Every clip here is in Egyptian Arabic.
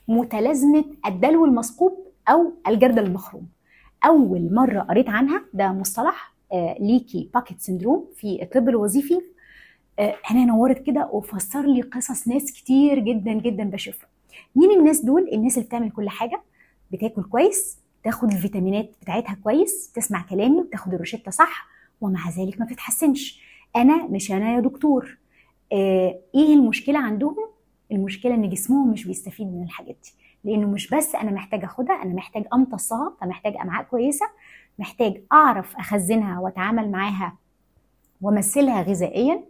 متلازمة الدلو المثقوب او الجردل المخروم. اول مرة قريت عنها، ده مصطلح leaky bucket syndrome في الطب الوظيفي، انا نورت كده وفسر لي قصص ناس كتير جدا جدا بشوفها. مين الناس دول؟ الناس اللي بتعمل كل حاجة، بتاكل كويس، تاخد الفيتامينات بتاعتها كويس، تسمع كلامي وتاخد الروشته صح، ومع ذلك ما بتتحسنش. انا مش انا يا دكتور. ايه المشكلة عندهم؟ المشكلة ان جسمهم مش بيستفيد من الحاجات دي، لانه مش بس انا محتاج اخدها، انا محتاج امتصها، فمحتاج امعاء كويسة، محتاج اعرف اخزنها واتعامل معاها وامثلها غذائيا،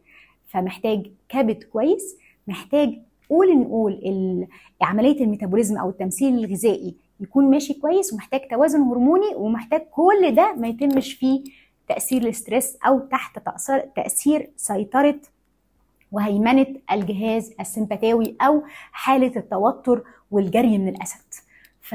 فمحتاج كبد كويس، محتاج قول نقول عملية ال metabolism او التمثيل الغذائي يكون ماشي كويس، ومحتاج توازن هرموني، ومحتاج كل ده ما يتمش فيه تاثير ال stress او تحت تاثير سيطرة وهيمنه الجهاز السمباتاوي او حاله التوتر والجري من الاسد. ف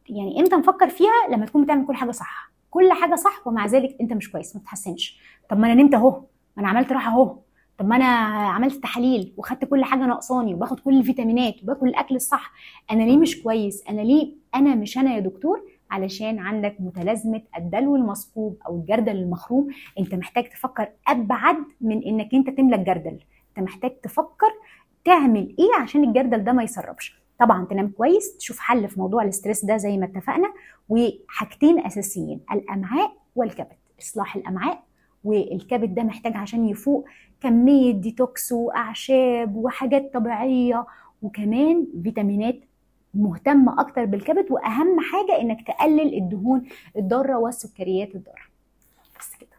يعني امتى نفكر فيها؟ لما تكون بتعمل كل حاجة صح، كل حاجة صح، ومع ذلك انت مش كويس، ما بتتحسنش. طب ما انا نمت اهو، ما انا عملت راحة اهو، طب ما انا عملت تحاليل وخدت كل حاجة ناقصاني وباخد كل الفيتامينات وباكل الاكل الصح، انا ليه مش كويس؟ انا ليه انا مش انا يا دكتور؟ علشان عندك متلازمة الدلو المثقوب او الجردل المخروم. انت محتاج تفكر ابعد من انك انت تملى الجردل، انت محتاج تفكر تعمل ايه عشان الجردل ده ما يسربش. طبعا تنام كويس، تشوف حل في موضوع ال stress ده زي ما اتفقنا، وحاجتين اساسيين: الامعاء والكبد. اصلاح الامعاء والكبد ده محتاج عشان يفوق كمية ديتوكس واعشاب وحاجات طبيعية، وكمان فيتامينات مهتمة اكتر بالكبد، واهم حاجة انك تقلل الدهون الضارة والسكريات الضارة. بس كده.